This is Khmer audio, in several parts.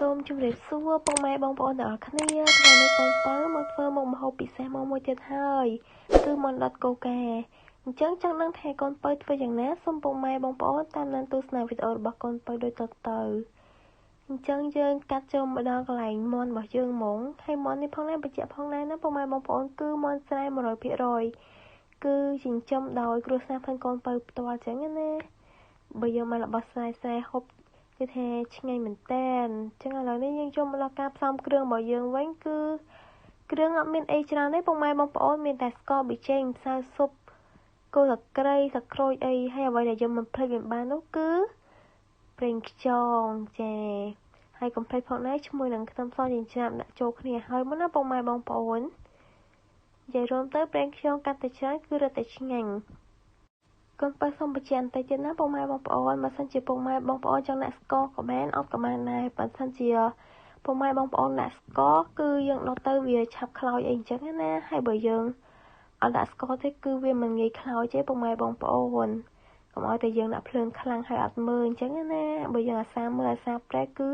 សូមជម្រាបសួរពុកម៉ែបងប្អូនទាំងអស់គ្នាថ្ងៃនេះកូនពៅមកធ្វើមុខម្ហូបពិសេសមកមួយទៀតហើយគឺមាន់ដុតកូកាអញ្ចឹងចង់ដឹងថាកូនពៅធ្វើយ៉ាងណាសូមពុកម៉ែបងប្អូនតាមដានទស្សនាវីដេអូរបស់កូនពៅដូចតទៅអញ្ចឹងយើងកាត់ចូលមកដល់កន្លែងមាន់របស់យើងហ្មងហើយមាន់នេះផងដែរបញ្ជាក់ផងដែរណាពុកម៉ែបងប្អូនគឺមាន់ស្រែ 100% គឺចិញ្ចឹមដោយគ្រួសារផងកូនពៅផ្ទាល់អញ្ចឹងណាបើយើងមករបស់ស្រែស្រែហូបគឺថាឆ្ងាញ់មែនតើអញ្ចឹងឥឡូវនេះយើងចូលមកដល់ការផ្សំគ្រឿងរបស់យើងវិញគឺគ្រឿងអត់មានអីច្រើនទេពុកម៉ែបងប្អូនមានតែស្ករប៊ីចេងម្សៅស៊ុបគល់ស្លឹកគ្រៃស្លឹកក្រូចអីហើយអ្វីដែលយើងមិនភ្លេចមិនបាននោះគឺប្រេងខ្យងចាហើយកុំភ្លេចផងដែរជាមួយនឹងខ្ទឹមសចិញ្ច្រាំដាក់ចូលគ្នាហើយមកណាពុកម៉ែបងប្អូននិយាយរួមទៅប្រេងខ្យងកាត់តែច្រើនគឺរឹតតែឆ្ងាញ់កូនបើសូមបញ្ជាក់បន្តិចទៀតណាពុកម៉ែបងប្អូនបើសិនជាពុកម៉ែបងប្អូនចង់ដាក់ស្ករក៏បានអត់ក៏បានដែរបើសិនជាពុកម៉ែបងប្អូនដាក់ស្ករគឺយើងដុតទៅវាឆាប់ខ្លោចអីអញ្ចឹងណាហើយបើយើងអត់ដាក់ស្ករទេគឺវាមិនងាយខ្លោចទេពុកម៉ែបងប្អូនកុំឲ្យតែយើងដាក់ភ្លើងខ្លាំងហើយអត់មើលអញ្ចឹងណាបើយើងអាសាមើលអាសាប្រែគឺ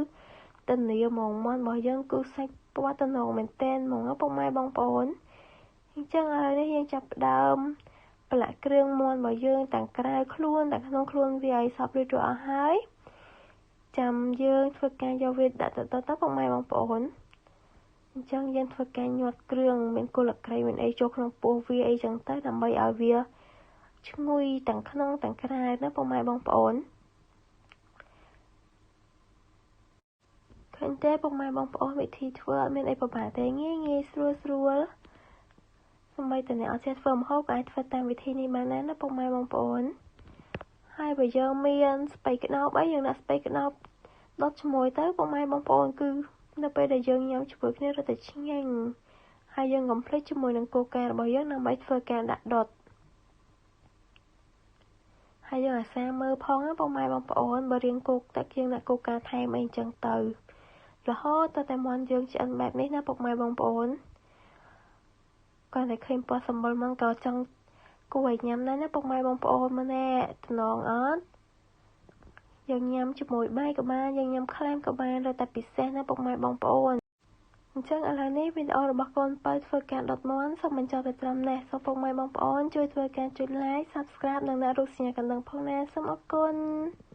តនីហ្មងមាន់របស់យើងគឺសាច់ពណ៌តំណងមែនតែនហ្មងពុកម៉ែបងប្អូនអញ្ចឹងឥឡូវនេះយើងចាប់ផ្ដើមប្រឡាក់គ្រឿងមាន់របស់យើងទាំងក្រៅខ្លួនទាំងក្នុងខ្លួនវាឲ្យសព្វរួចរាល់អស់ហើយចាំយើងធ្វើការយកវាដាក់ទៅទៅពុកម៉ែបងប្អូនអញ្ចឹងយើងធ្វើការញាត់គ្រឿងមានគល់លក្រៃមានអីចូលក្នុងពោះវាអីចឹងទៅដើម្បីឲ្យវាឈ្ងុយទាំងក្នុងទាំងក្រៅណាពុកម៉ែបងប្អូនឃើញទេពុកម៉ែបងប្អូនវិធីធ្វើអត់មានអីពិបាកទេងាយងាយស្រួលស្រួលសូម្បីតែអ្នកអត់ចេះធ្វើម្ហូបក៏អាចធ្វើតាមវិធីនេះបានដែរណាពុកម៉ែបងប្អូនហើយបើយើងមានស្ពៃក្តោបអីយើងដាក់ស្ពៃក្តោបដុតជាមួយទៅពុកម៉ែបងប្អូនគឺនៅពេលដែលយើងញ៉ាំជាមួយគ្នារត់តែឆ្ងាញ់ហើយយើងកុំភ្លេចជាមួយនឹងគោលការណ៍របស់យើងដើម្បីធ្វើការដាក់ដុតហើយយើងអាសាមើលផងណាពុកម៉ែបងប្អូនបើរៀងគោកទឹកយើងដាក់គោលការណ៍ថែមអីចឹងទៅរហូតតែមាន់យើងឆ្អិនបែបនេះណាពុកម៉ែបងប្អូនគាត់តែឃើញពណ៌សម្បុរមកក៏ចង់គួរឲ្យញ៉ាំដែរណាពុកម៉ែបងប្អូនមើលណែតំណងអត់យើងញ៉ាំជាមួយបាយក៏បានយើងញ៉ាំក្លែមក៏បានរត់តែពិសេសណាពុកម៉ែបងប្អូនអញ្ចឹងឥឡូវនេះវីដេអូរបស់កូនពៅធ្វើការដុតមាន់សូមបញ្ចប់តែត្រឹមនេះសូមពុកម៉ែបងប្អូនជួយធ្វើការចុច Like Subscribe និងដាក់រូបសញ្ញាកណ្ដឹងផងណាសូមអរគុណ។